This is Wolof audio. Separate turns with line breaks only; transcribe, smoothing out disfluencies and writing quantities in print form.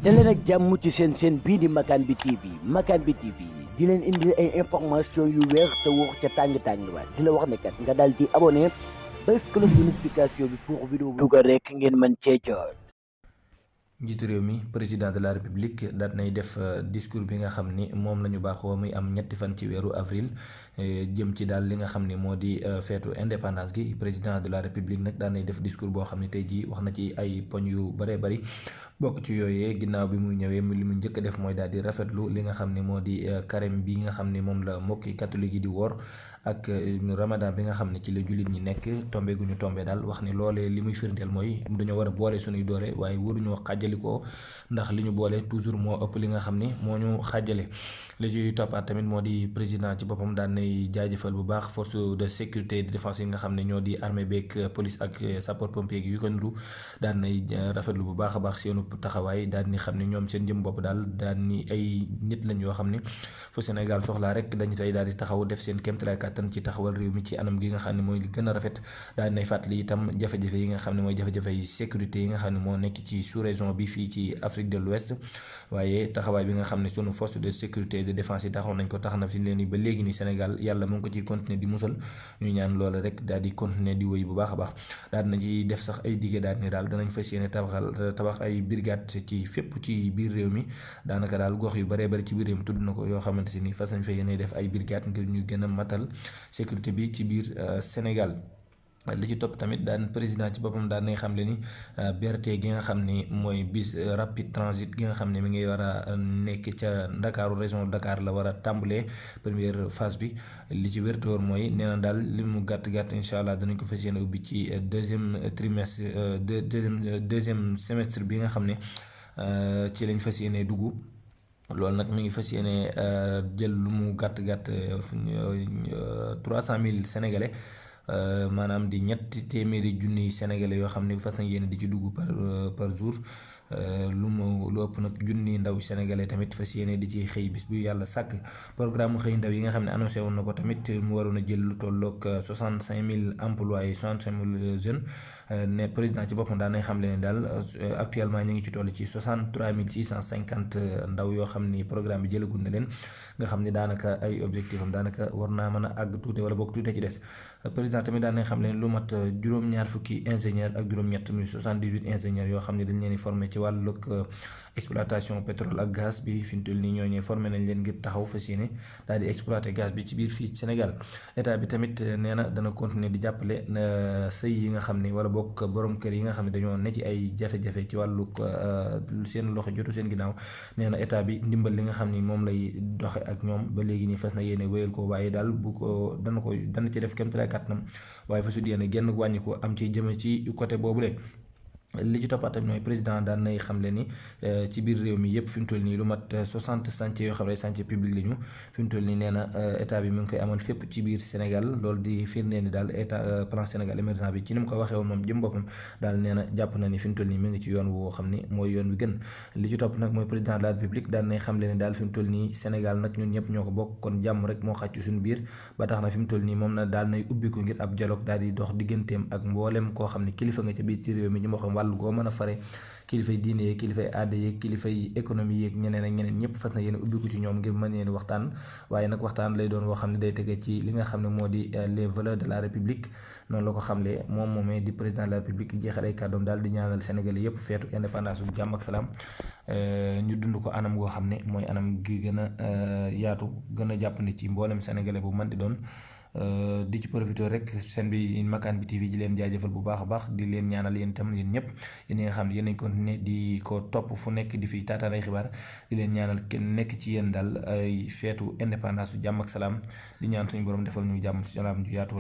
daleen ak jàmm ci seen bii di Makane bi TV di leen indi ay information yu wér te wóor ca tàng ba di la wax ne kat nga daal di abonné bés cloche de notification bi pour vidéo dugal rek ngeen mën cee jot.
njiitu réew mi président de la république daal nay def discours bi nga xam ni moom la ñu baaxoo muy am ñetti fan ci weeru avril jëm ci daal li nga xam ni moo di feetu indépendance gi président de la république nag daal nay def discours boo xam ne tey jii wax na ci ay poñ yu bëree bëri bokk ci yooyee ginnaaw bi muy ñëwee li mu njëkk a def mooy daal di rafetlu li nga xam ni moo di carême bi nga xam ni moom la mbokki catholique yi di woor ak ramadan bi nga xam ne ci la jullit ñi nekk tombé gu ñu tombé daal wax ni loolee li muy firndeel mooy dañoo war a boole suñuy doore waaye waruñoo xàjjali ko ndax li ñu boole toujours moo ëpp li nga xam ni moo ñu xàjjale li ci toppaat tamit moo di président ci boppam daan nay jaajëfal bu baax force de sécurité et de défense yi nga xam ne ñoo di armée beeg police ak sapeur pompier yu ko niru daan nay rafetlu bu baax a baax seenu taxawaay daan ni xam ne ñoom seen jëm bopp daal daan ni ay nit lañ yoo xam ne fu Sénégal soxlaa rek dañu say daal di taxaw def seen kéemtalaay kàttan ci taxawal réew mi ci anam gi nga xam ne mooy li gën a rafet daan nay fàttali itam jafe-jafe yi nga xam ne mooy jafe-jafe yi sécurité yi nga xam ne moo nekk ci sous-région bi fii ci Afrique de l'Ouest waaye taxawaay bi nga xam ne sunu force de sécurité et de défense yi taxaw nañ ko tax na fi leen ni ba léegi ni Sénégal yàlla mu ngi ko ciy continuer di musal ñu ñaan loola rek daal di continuer di wéy bu baax a baax daal na ci def sax ay dige daal ni daal danañ fas yéene tabax ay brigade ci fépp ci biir réew mi daanaka daal gox yu baree bari ci biir réew mi tudd na ko yoo xamante si ni fas nañ fa yéene def ay brigade ngir ñu gën a matal sécurité bi ci biir Sénégal li ci topp tamit daan président ci boppam daan nay xam le ni BRT gi nga xam ni mooy bis rapide transit gi nga xam ne mi ngi war a nekk ca Ndakaaru région Dakar la war a tàmbalee première phase bi li ci wértóor mooy nee na daal li mu gàtt incha allah danañ ko fas yéene ubbi ci deuxième trimestre deuxième semestre bi nga xam ne ci lañ fas yéene dugg loolu nag mi ngi fas yéene jël lu mu gàtt 300,000 sénégalais. Maanaam di ñetti téeméeri junniy sénégalais yoo xam ne fas yéene di ci dugg par jour lu ëpp nag junni ndaw sénégalais tamit fas yéene di ci xëy bis bu yàlla sàkk programme xëy ndaw yi nga xam ne annoncé woon na ko tamit mu waroon a jël lu tolloog 65,000 employés 65,000 jeunes ne président ci boppam daan nay xam leen daal actuellement ñu ngi ci toll ci 63,650 ndaw yoo xam ni programme bi jëlagul na leen nga xam ni daanaka ay objectif am daanaka war naa mën a àgg tuuti wala boog tuuti ci des président tamit daan nay xam leen lu mat juróom-ñaar fukki ingénieur ak juróom-ñett muy 78 ingénieurs yoo xam ne dañ leen di formé ci wàllug exploitation pétrole ak gaz bi fi mu toll nii ñooñu formé nañ leen ngir taxaw fas yéene daal di exploiter gaz bi ci biir fii Sénégal état bi tamit nee na dana continuer di jàppale sëy yi nga xam ne wala bokk borom kër yi nga xam ne dañoo ne ci ay jafe-jafe ci wàllug seen loxo jotu seen ginnaaw nee na état bi ndimbal li nga xam ni moom lay doxe ak ñoom ba léegi nii fas na yéene wéyal ko waaye daal bu ko dana ci def kéemtalaay kàttanam waaye fa su yéene genn wàññi ko am ci jëme ci côté boobule. li ci toppaat tamit mooy président daan nay xamle ni ci biir réew mi yëpp fi mu toll nii lu mat 60 chantiers yoo xam ne chantier public la ñu fi mu toll nii nee na état bi mu ngi koy amoon fépp ci biir Sénégal loolu di firndee ni daal état plan Sénégal émergent bi ci ni mu ko waxee woon moom jëm boppam daal nee na jàpp na ni fi mu toll nii mu ngi ci yoon woo xam ni mooy yoon wi gën li ci topp nag mooy président de la république daan nay xamle ni daal fi mu toll nii Sénégal nag ñun ñëpp ñoo ko bokk kon jàmm rek moo xàcc suñu biir ba tax na fi mu toll nii moom na daal nay ubbiku ngir ab dialogue daal di dox digganteem ak mboolem koo xam ne kilifa nga ca biir ci réew mi ñu moo xam wàllu goo mën a fare kilifay diine yeeg kilifay aada yeeg kilifay économie yeeg ñeneen ak ñeneen ñëpp fas na yéene ubbiku ci ñoom ngir mën leen waxtaan waaye nag waxtaan lay doon woo xam ne day tege ci li nga xam ne moo di les valeurs de la république noonu la ko xamlee moom moomee di président de la république jeexal ay kàddoom daal di ñaanal Sénégalais yëpp feetu indépendance bu jàmm ak salaam ñu dund ko anam goo xam ne mooy anam gi gën a yaatu gën a jàppandi ci mboolem Sénégalais bu mën di doon di ci profité rek seen bi Makane bi TV di leen jaajëfal bu baax a baax di leen ñaanal yéen itam yéen ñëpp yéen ñi nga xam ne yéen a continuer di ko topp fu nekk di fi taataan ay xibaar di leen ñaanal kenn nekk ci yéen daal ay feetu indépendance su jàmm ak salaam di ñaan suñu borom defal ñu jàmm salaam ju yaatu.